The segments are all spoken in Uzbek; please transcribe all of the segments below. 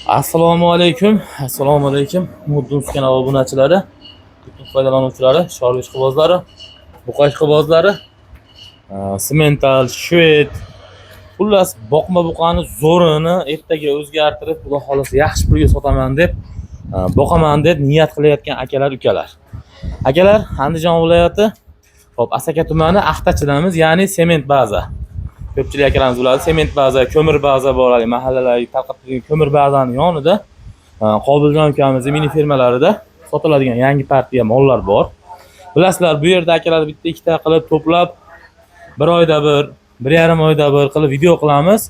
Assalomu alaykum. Assalomu alaykum. Muddin kanal obunachilari, YouTube foydalanuvchilari, chorva ishqibozlari, buqa ishqibozlari, semental, shved, xullas boqma buqani zo'rini ertaga o'zgartirib, Xudo xolasa yaxshi pulga sotaman deb, boqaman deb niyat qilayotgan akalar, ukalar. Akalar, Andijon viloyati, hop, Asaka tumani Axtachidamiz, ya'ni sement baza. Ko'pchilik akalarimiz biladi, sement baza, ko'mir baza bor, haligi mahallalarga tarqatilgan ko'mir bazani yonida Qobiljon ukamizni mini fermalarida sotiladigan yangi partiya mollar bor. Bilasizlar, bu yerda akalar bitta ikkita qilib to'plab bir oyda bir, 1,5 oyda bir qilib video qilamiz.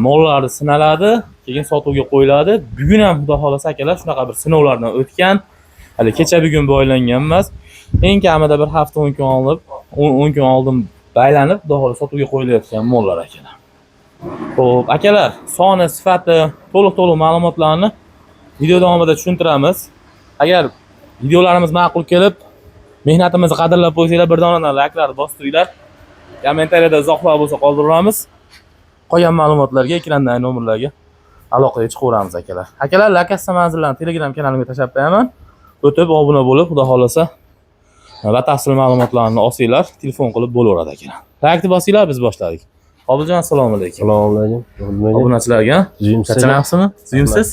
Mollar sinaladi, keyin sotuvga qo'yiladi. Bugun ham Xudo xolasa akalar shunaqa bir sinovlardan o'tgan. Hali kecha bugun boylangan emas. Eng kamida bir hafta 10 kun olib, 10 kun oldin baylanib, Xudo xolasa sotuvga qo'yilayotgan mollar akalar. Xo'p, akalar, soni, sifati, to'liq ma'lumotlarni video davomida tushuntiramiz. Agar videolarimiz ma'qul kelib, mehnatimizni qadrlab qo'ysanglar, bir donadan layklarni bosib turinglar. Kommentariyada izohlar bo'lsa qoldiramiz. Qolgan ma'lumotlarga ekrandagi nomerlarga aloqaga chiqaveramiz akalar. Akalar, lokatsiya manzillarini Telegram kanalimga tashlab qo'yaman. O'tib obuna bo'lib, Xudo xolasa batafsil ma'lumotlarni olsanglar, telefon qilib bo'laveradi akalar. Laykni bosinglar, biz boshladik. Qobiljon, assalomu alaykum. Assalomu alaykum. Obunachilarga Tuzukmisiz? charchamayapsizmi? Tuzukmisiz?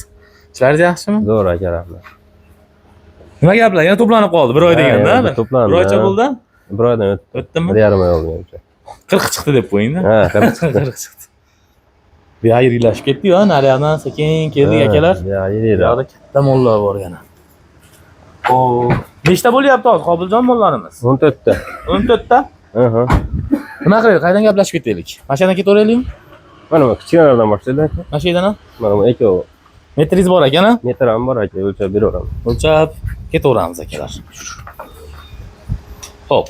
Ishlaringiz yaxshimi? Zo'r aka, rahmat. Nima gaplar? Yana to'planib qoldi bir oy Ha, deganda. yana to'plandi, Bir oycha ha. bo'ldi? Bir oydan o'tdi. O'tdimi? 1,5 oy oldi menimcha. 40 chiqdi deb qo'ying-da. Ha, 40 chiqdi. 40 chiqdi. Bu yoq yiriklashib ketdi-yu, nariyoqdan sekin keldik akalar. Ya, Bu yeydi. yoqda katta mollar bor yana. Xo'p, nechta bo'lyapti hozir Qobiljon mollarimiz? 14 ta. 14 ta. Aha. Nima qilaylik? Qayerdan gaplashib ketaylik? Mana shu yerdan ketaveraylikmi? Mana bu kichkinalardan boshlaylik aka. Mana shu yerdan ham? Mana bu ikkovi. Metringiz bor ekan, a? Metr ham bor aka, o'lchab beraveraman. O'lchab ketaveramiz akalar. Xo'p.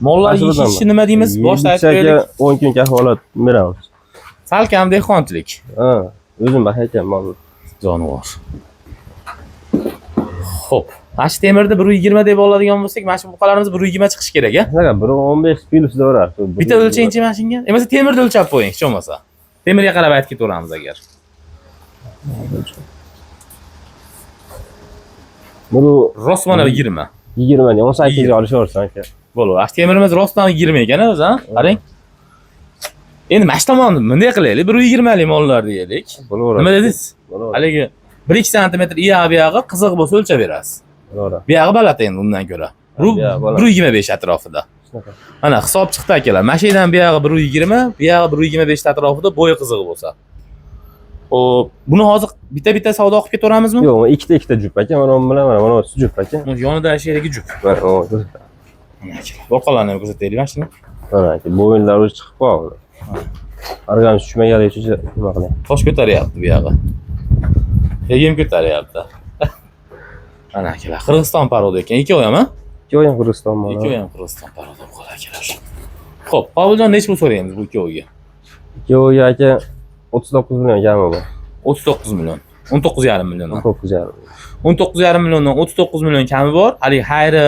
Mollar yeyishi nima deymiz? Boshda aytib Aka, qo'yaylik. 10 kun kafolat beramiz. Salkam dehqonchilik. Ha, o'zim ekan mol. Jonivor. Xo'p. Mana shu temirni 1.20 deb oladigan bo'lsak, mana shu buqalarimiz 1.20 chiqishi kerak, a? Shunaqa 1.15 plyus deyaveradi. Bitta o'lchangchi mana shunga. Emasa temirni o'lchab qo'ying, hech bo'lmasa. Temirga qarab aytib ketaveramiz agar. Buni Rost mana 20. 20 ni 18 ga olishaversan aka. Bo'ladi. Mana shu temirimiz rostdan 20 ekan o'zi, ha? Qarang. Endi mana shu tomonni bunday qilaylik, 1.20 lik mollar deylik. Bo'laveradi. Nima dedingiz? Bo'laveradi. Haligi 1-2 santimetr u yoq bu yog'i qiziq bo'lsa o'lchab berasiz. Bo'laveradi. Bu yog'i baland endi undan ko'ra. Bu yog'i baland. 1.25 atrofida. Shunaqa. Mana hisob chiqdi akalar. Mana shu yerdan bu yog'i 1.20, bu yog'i 1.25 atrofida bo'yi qizig'i bo'lsa. Xo'p, buni hozir bitta-bitta savdo qilib ketaveramizmi? Yo'q, ikkita jup aka, mana bu bilan mana bu jup aka. Bu yonida shu yerdagi jup. Mana bu. Mana akalar. Orqalarini ham ko'rsataylik mana shuni. Mana aka, bo'yinlar o'zi chiqib qoldi. Arg'amchi tushmaganligi uchun nima qilyapti? Tosh ko'taryapti bu yog'i. Yem ko'taryapti. Mana akalar, Qirg'iziston paroda ekan. Ikkovi ham, ha? Ikkovi ham Qirg'iziston moli. Ikkovi ham Qirg'iziston paroda bo'ladi akalar. Xo'p, Qobiljon necha pul so'raymiz bu ikkoviga? Ikkoviga aka 39 million kami bor. 39 million. 19,5 million. 19,5. 19,5 milliondan 39 million kami bor. Haligi xayri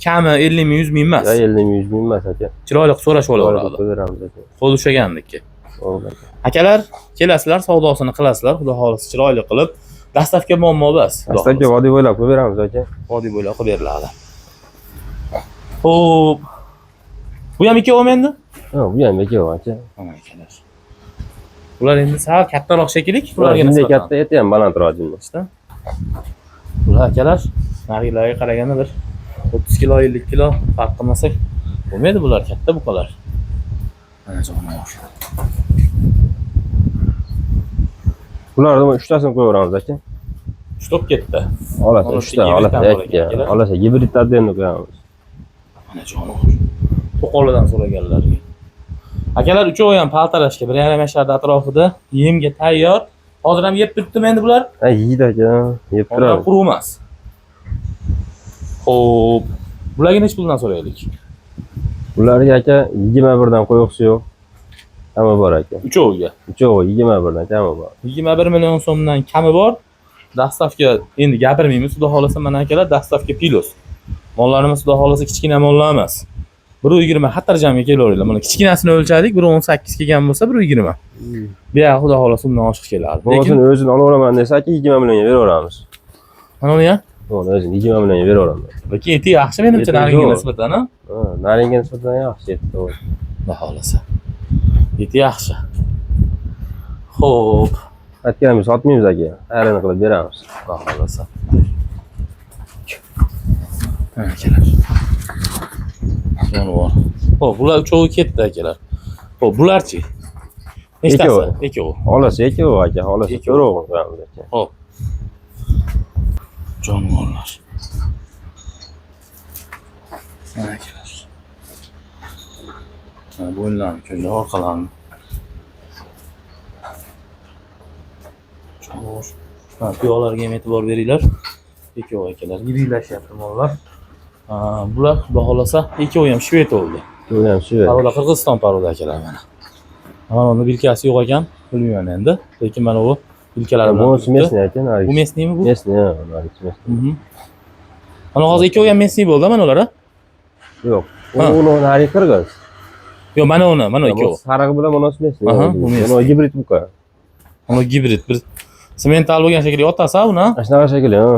kami 50 ming, 100 ming emas. Ya 50 ming, 100 ming emas aka. Chiroyli qilib so'rashib olaveradi. Qo'yib beramiz aka. Qo'l ushlagandiki. Bo'ldi aka. Akalar, kelasizlar, savdosini qilasizlar, Xudo xolasa chiroyli qilib. Dastavka muammo emas. Xudo Dastlabki xohlasa. vodiy bo'ylab qo'yib beramiz aka. Vodiy bo'ylab qilib beriladi. Xo'p. Bu ham ikkovimi endi? Ha, bu ham ikkovi aka. Mana akalar. Ular endi sal kattaroq shekilli, Ular ularga jinday nisbatan. katta, eti ham balandroq jinday. Işte. Bular akalar narigilarga qaraganda bir 30 kilo, 50 kilo farq qilmasak bo'lmaydi, bular katta buqalar. Mana jonivor. Bularni uchtasini qo'yaveramiz aka. Uchta ketdi. Olasa Mana uchta, shu olasa gibrid ham bor ikki, ekan, akalar. olasa gibrid отдельно qo'yamiz. Mana jonivor. To'qolidan so'raganlarga. Akalar uchovi ham paltalashga 1,5 yasharda atrofida yemga tayyor. Hozir ham yeb turibdimi endi bular? Ha, yeydi aka, yeb Hozir turadi. quruq emas. Xo'p, bularga necha puldan so'raylik? Ularga aka 21 dan qo'yuqsi yo'q. Kami bor aka. Uchoviga. Uchovi 21 dan kami bor. 21 million so'mdan kami bor. Dastavka endi gapirmaymiz, Xudo xolasa mana akalar dastavka pilos. Mollarimiz Xudo xolasa kichkina mollar emas. 1.20 xatarjamga kelaveringlar. Mana kichkinasini o'lchadik, 1.18 kelgan bo'lsa 1.20. Bu yoq xudo xohlasa undan oshiq keladi. Lekin Bo'lmasini o'zini olaveraman desa aka 20 millionga beraveramiz. mana uni ham Uni o'zini 20 millionga beraveramiz. lekin eti yaxshi menimcha Eti nariga zo'r. nisbatan, ha? Ha, naringa nisbatan yaxshi eti. To'g'ri. Xudo xohlasa. Eti yaxshi. Xo'p, Aytganimiz sotmaymiz aka. Ayrini qilib beramiz. xudo xohlasa. Mana akalar. Jonivor. Xo'p, bular uchovi ketdi akalar. Xo'p, bularchi? Nechtasi? Ikkovi. Ikkovi. Xolasi ikkovi aka, xolasi Ikkovi. to'rtovini qo'yamiz aka. Xo'p. Jonivorlar. Mana akalar. Mana bo'yinlarini ko'ngli orqalarini. Jonivor. Ha, piyolarga ham e'tibor beringlar. Ikkovi akalar. Yiriklashyapti mollar. Ha, bular xudo xohlasa ikkovi ham shved bo'ldi. To'g'ri ham shu. Paroda Qirg'iziston paroda akalar mana. Mana uni bilkasi yo'q ekan, bilmayman endi. Lekin mana u bilkalari bilan Bunisi turibdi. местный aka, narigi. Bu местный mi bu? Местный, ha, narigisi местный. Mana hozir ikkovi ham местный bo'ldi mana ular, a? Yo'q. Ha. Uni narigi qirg'iz. Yo'q, mana uni, mana ikkovi. Sarig'i bilan bunisi местный. Aha, bu местный. Buni gibrid buqa. Uni gibrid bir semental bo'lgan shekilli otasi ha uni, ha? Mana shunaqa shekilli, ha.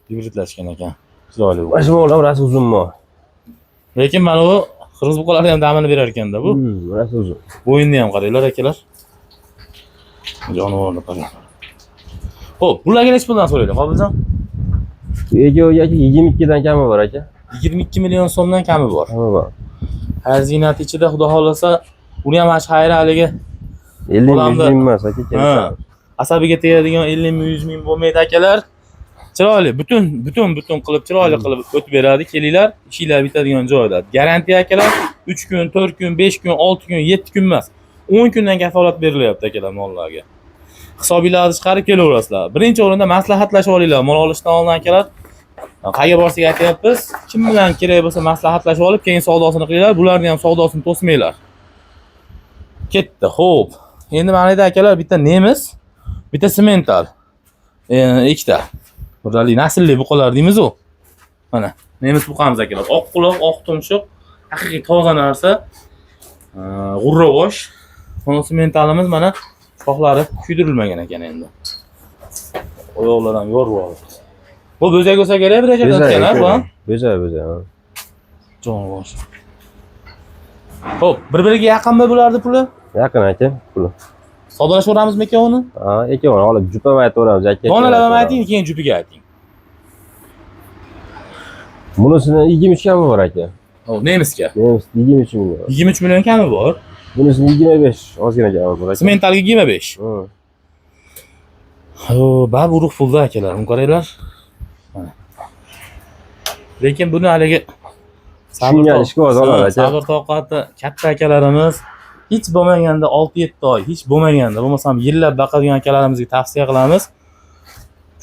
Gibridlashgan ekan. Chiroyli bu. Mana shu mol ham rosa uzun mol. Lekin mana bu qirg'iz buqalari ham damini berar ekanda bu. Rosa uzun. Bo'yinni ham qaranglar akalar. Jonivorni qarang. Xo'p, bularga necha puldan so'raylik, Qobiljon? Ikkoviga aka 22 dan kami bor aka. 22 million so'mdan kami bor. Kami bor. Har ziynati ichida xudo xohlasa uni ham mana shu xayri haligi 50 ming, Odamda- 100 ming emas aka, Ha. kelishamiz. Asabiga tegadigan 50 ming, 100 ming bo'lmaydi akalar. Chiroyli, butun, butun, butun qilib, chiroyli qilib o'tib beradi. Kelinglar, ishinglar bitadigan joyda. Garantiya akalar 3 kun, 4 kun, 5 kun, 6 kun, 7 kun emas. 10 kundan kafolat berilyapti akalar mollarga. Hisobinglarni chiqarib kelaverasizlar. Birinchi o'rinda maslahatlashib olinglar. Mol olishdan oldin akalar qayerga borsak aytyapmiz, kim bilan kerak bo'lsa maslahatlashib olib, keyin savdosini qilinglar. Bularni ham savdosini to'smanglar. Ketdi. Xo'p. Endi mana yerda akalar bitta nemis, bitta semental. Ikkita. Birali naslli buqalar deymiz u. Mana nemis buqamiz akalar. Oq quloq, oq tumshuq, haqiqiy toza narsa. G'urra bosh. Mana sementalimiz mana shoxlari kuydirilmagan ekan endi. Oyoqlar ham yorib olibdi. Bu bo'zak bo'lsa kerak, bir rejadan o'tgan ha bu. Ha? Bo'zak, bo'zak. Ha. Jonivor. Xo'p, bir-biriga yaqinmi bularni puli? Yaqin aka, puli. Savdolashaveramizmi ikkovini? Ha, ikkovini olib jupam aytaveramiz aka. Donalab ham ayting, keyin jupiga ayting. Bunisini 23 kami bor aka. Xo'p, nemisga. Nemis 23 million. 23 million kami bor. Bunisini 25 ozgina kami bor aka. Sementalga 25. Hı. Ho, bab urug' pulda akalar, uni qaranglar. Mana. Lekin buni haligi Tushungan ishqiboz oladi aka. Sabr toqati katta akalarimiz hech bo'lmaganda 6-7 oy, hech bo'lmaganda, bo'lmasam yillab baqadigan akalarimizga tavsiya qilamiz.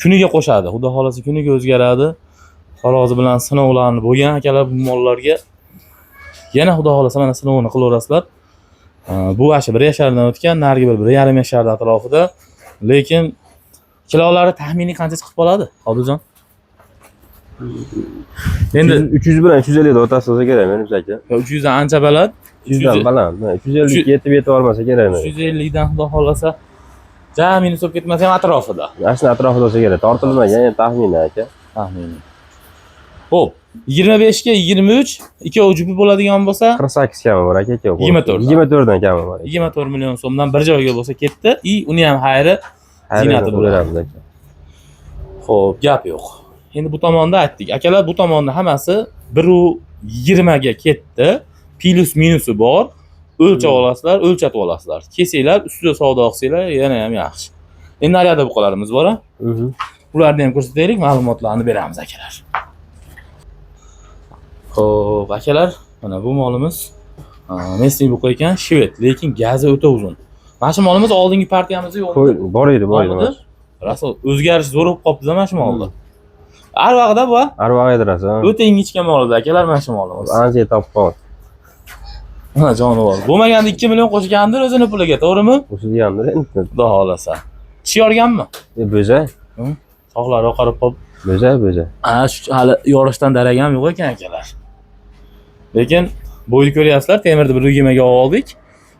Kuniga qo'shadi. Xudo xolasa kuniga o'zgaradi. Tarozi bilan sinovlarni bo'lgan akalar bu mollarga yana xudo xolasa mana sinovini qilaverasizlar. Bu vashi 1 yashardan o'tgan, narigi bir 1,5 yasharda atrofida. Lekin kilolari taxminiy qancha chiqib qoladi, Qobiljon? Endi 300 bilan 350 da o'rtasida bo'lsa kerak menimcha aka. 300 dan ancha baland. 300 dan baland. Ha, 350 ga yetib yetib olmasa kerak menimcha. 350 dan xudo xolasa ja minus bo'lib ketmasa ham atrofida. Mana shuni atrofida bo'lsa kerak. Tortilmagan, endi taxminan aka. Taxminiy. Xo'p, 25 ga 23 ikkovi jupi bo'ladigan bo'lsa 48 kami bor aka, ikkovi. 24 dan. 24 dan kami bor. aka. 24 million so'mdan bir joyga bo'lsa ketdi. I uni ham xayri Xayrini ziynati bo'ladi. beramiz aka. Xo'p, gap yo'q. Endi bu tomonda aytdik. Akalar, bu tomonda hammasi 1.20 ga ketdi. Plus minusi bor. O'lchab olasizlar, o'lchatib olasizlar. Kelsanglar, ustida savdo qilsanglar yana ham yaxshi. Endi naryoqda buqalarimiz bor. A? Ularni ham ko'rsataylik, ma'lumotlarni beramiz akalar. Xo'p, akalar, mana bu molimiz местный buqa ekan, shved, lekin gazi o'ta uzun. Mana shu molimiz oldingi partiyamizda yo'q. Qo'y, bor edi, bor edi. Bormidi? Rosa o'zgarish zo'r bo'lib qolibdi mana shu molda. Arvog'ida bu, a? Arvoq edi rosa. O'ta ingichka mol edi akalar mana shu molimiz. Ancha topib qoldi. Mana jonivor. Bo'lmaganda 2 million qo'shgandir o'zini puliga, to'g'rimi? Qo'shilgandir endi. Xudo xolasa. Tish yorganmi? Bo'zak, Shoxlari oqarib qolib. bo'zak, bo'zak. Ana shu hali yorishdan darak ham yo'q ekan akalar. Lekin Bo'yni ko'ryapsizlar, temirni 1.20 ga oldik.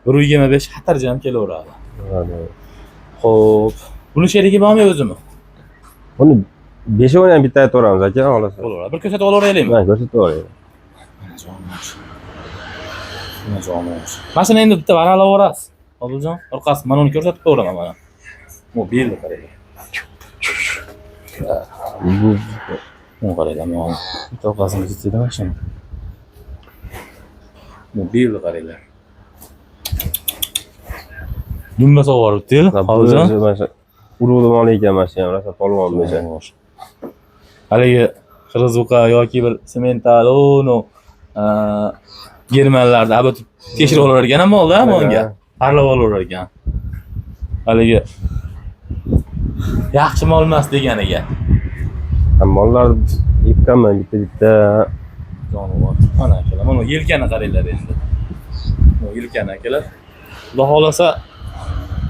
1.25 xatarjam kelaveradi. Xo'p, buni sherigi bormi o'zimi? Buni beshovini ham bitta aytaveramiz aka, xohlasa. Bo'laveradi. Bir ko'rsatib olaveraylikmi? Mana ko'rsatib yuboring. Mana jonivor. Mana shuni endi bitta varaqlab yuborasiz. Qobiljon, orqasi mana uni ko'rsatib qo'yaman mana. Bu belni qaranglar. Bu Buni qaranglar, mana. Bitta orqasini ko'rsatdi mana shuni. Bu belni qaranglar. Dumba sovoribdi, Qobiljon. o'zi mana shu urug'li mol ekan mana shu ham, rosa polvon bo'lsa. Haligi qirg'iz yoki bir semental, unu germanlarda abatib tekshirib olar ekan molda monga. Parlab olaver ekan. Haligi yaxshi mol emas deganiga. Ha, mollar yipganman bitta bitta. Jonivor. Mana akalar, mana yelkani qaranglar endi. Bu yelkani akalar. Xudo xohlasa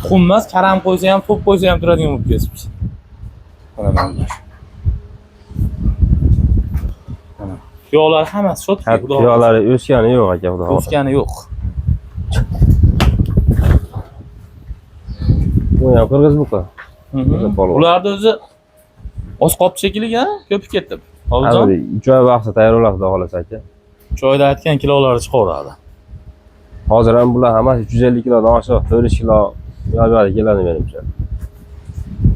tuxum emas, karam qo'ysa ham, to'p qo'ysa ham turadigan bo'lib ketibdi. Mana mollar. Mana. Tuyoqlar hammasi shotki, Ha, xudo xohlasa. Tuyolari o'sgani yo'q aka, xudo xohlasa. O'sgani yo'q. Bu ham qirg'iz buqa. O'zi polvon. Ularni o'zi oz qopti shekilli, ha, ko'pib ketdi. Hozir 3 oy vaqtda tayyor bo'ladi xudo xohlasa aka. 3 oyda aytgan kilolari chiqaveradi. Hozir ham bular hammasi 350 kilodan oshiq, 400 kilo yo'q keladi menimcha.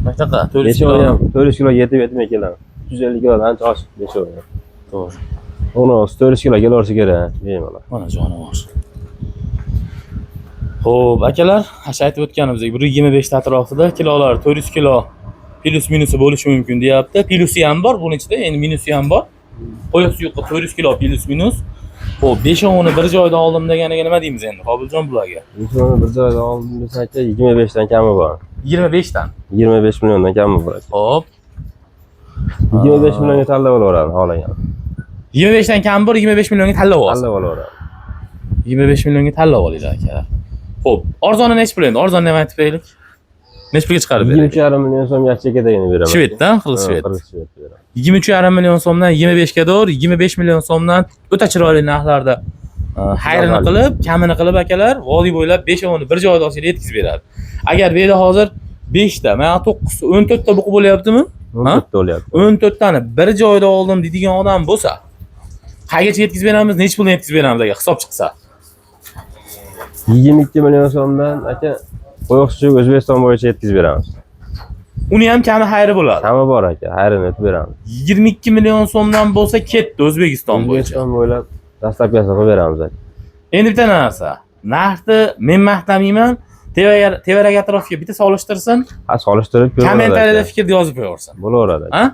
Mana shunaqa 400 Beshovi kilo. ham 400 kilo yetib yetmay keladi. 350 kilodan ancha oshiq beshovi ham. To'g'ri. Uni 400 kilo kelaversa kerak, bemalol. Mana jonivor. Xo'p, akalar, o'sha aytib o'tganimizdek 125 ta atrofida kilolar 400 kilo plus minusi bo'lishi mumkin deyapti. Plusi ham bor, buning ichida endi minusi ham bor. Qo'yiq suyuqqa 400 kilo plus minus. Xo'p, 5-10ni bir joyda oldim deganiga nima deymiz endi? Qobiljon bularga. Buni bir joyda oldim desa aka 25 dan kami bor. 25 dan. 25 milliondan kami bor aka. Xo'p. 25 millionga tanlab olaveradi xohlagan. 25 dan kam bor, 25 millionga tanlab olasiz. Tanlab olaveradi. 25 millionga tanlab olinglar akalar. Xo'p, arzoni nechi pul endi? Arzonni ham aytib beraylik. Nechi pulga chiqarib beraylik? 23,5 million so'mga chekadagini beraman. Shveddan, qirg'iz Ha, shved. Qirg'iz shved beraman. 23,5 million so'mdan 25 ga to'g'ri, 25 million so'mdan o'ta chiroyli narxlarda xayrini qilib, kamini qilib akalar, vodiy bo'ylab 5-10ni bir joyda olsangiz yetkazib beradi. Agar bu yerda hozir 5 ta, mana 9 ta, 14 ta buqi bo'lyaptimi? 14 ta bo'lyapti. 14 tani bir joyda oldim deydigan odam bo'lsa, qayergacha yetkazib beramiz, nechi puldan yetkazib beramiz agar hisob chiqsa? 22 million so'mdan aka qo'yiq suyuq O'zbekiston bo'yicha yetkazib beramiz. Uni ham kami xayri bo'ladi. Kami bor aka, xayrini o'tib beramiz. 22 million so'mdan bo'lsa ketdi O'zbekiston bo'yicha. O'zbekiston bo'ylab dastlabkasi qilib beramiz aka. Endi bitta narsa, narxni men maqtamayman, tevarak atrofga bitta solishtirsin, Ha, solishtirib ko'raveradi. kommentariyada aka. fikrni yozib qo'yaversin. Bo'laveradi. aka. Ha?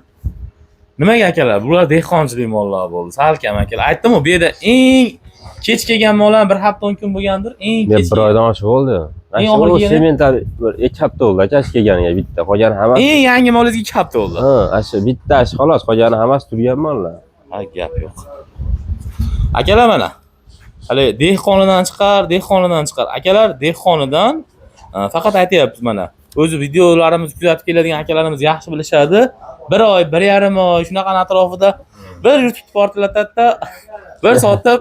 Nimaga akalar? Bular dehqonchilik mollar bo'ldi. Salkam akalar. Aytdim-ku, bu yerda eng kech kelgan mollar bir hafta 10 kun bo'lgandir, eng Men kech. bir oydan oshiq bo'ldi. Eng Mana oxirgi shu yana- semental bir 2 hafta bo'ldi aka, shu kelganiga bitta. Qolgani hammasi. Eng yangi molingizga 2 hafta bo'ldi. Ha, ana shu bitta shu xolos, qolgani hammasi turgan mollar. Ha, gap yo'q. Akalar mana. Hali dehqonidan chiqar, dehqonidan chiqar. Akalar dehqonidan faqat aytyapmiz mana. O'zi videolarimizni kuzatib keladigan akalarimiz yaxshi bilishadi. Bir oy, 1,5 oy shunaqa atrofida bir yurtib portlatadi-da, bir sotib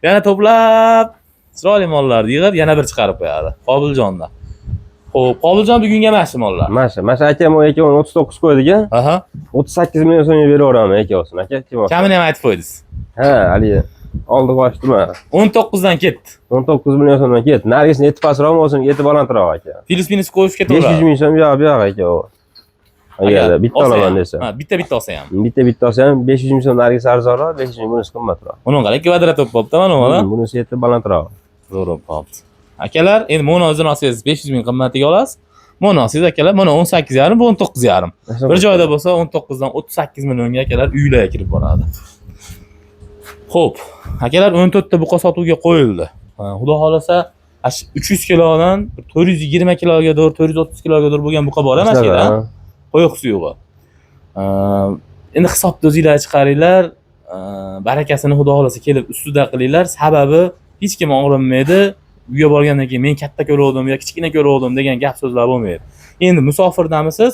yana to'plab chiroyli mollarni yig'ib yana bir chiqarib qo'yadi. Qobiljonda. Xo'p, Qobiljon bugunga mana shu mollar. Mana shu, mana shu akam u ikkovini 39 qo'ydik a. Aha. 38 million so'mga beraveraman ikkovsini aka. Kim olsa. Kamini ham aytib qo'ydingiz. Ha, haligi oldi qochdimi? 19 dan ketdi. 19 million so'mdan ketdi. Nargisini eti pastroq bo'lsin, eti balandroq aka. Plus minus qo'yib 500 ketaveradi. ming so'm yo'q, bu yoq aka u. Agarda bitta olsa olaman ham. desa. Ha, bitta bitta olsa ham. Bitta bitta olsa ham 500 ming so'm nargisi arzonroq, 500 ming bunisi qimmatroq. Uni qarang, kvadrat bo'lib qolibdi mana bu. Bunisi eti balandroq. Zo'r bo'lib qolibdi. Akalar, endi buni o'zini olsangiz 500 ming qimmatiga olasiz. Buni olsangiz akalar, mana 18,5, bu 19,5. Bir joyda bo'lsa 19 dan 38 millionga akalar uylarga kirib boradi. Xo'p, akalar 14 ta buqa sotuvga qo'yildi. Ha, Xudo xolasa, ash 300 kilodan bir 420 kiloga to'g'ri, 430 kiloga to'g'ri bo'lgan buqa bor emas edi. Qo'yiq suyug'i. Endi hisobni o'zinglar chiqaringlar, barakasini Xudo xolasa kelib ustida qilinglar. Sababi hech kim og'rinmaydi. Uyga borgandan keyin men katta ko'ruvdim yo kichkina ko'ruvdim degan gap so'zlar bo'lmaydi. Endi musofirdamisiz?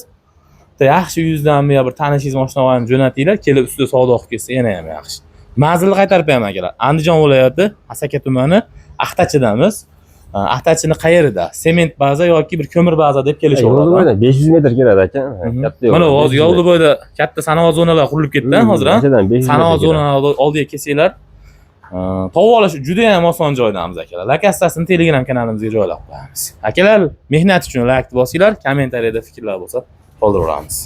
Bitta yaxshi yuzdanmi yo bir tanishingiz moshina jo'natinglar, kelib ustida savdo qilib ketsa yana ham yaxshi. Manzilni qaytarib beraman, akalar. Andijon viloyati, Asaka tumani, Axtachidamiz. Axtachini qayerida? Sement baza yoki bir ko'mir baza deb Yo'lni kelishaveradi. bo'yidan 500 metr keladi, aka. Katta yo'l. Mana hozir 500 yo'lni bo'yida katta sanoat zonalar qurilib ketdi hozir, ha? Masalan, 500 Sanoat metr keladi. zonalari oldiga kelsanglar, tovuq olish juda ham oson joydamiz, akalar. Lokasiyasini Telegram kanalimizga joylab qo'yamiz. Akalar, mehnat uchun like bosinglar, kommentariyada fikrlar bo'lsa qoldiraveramiz.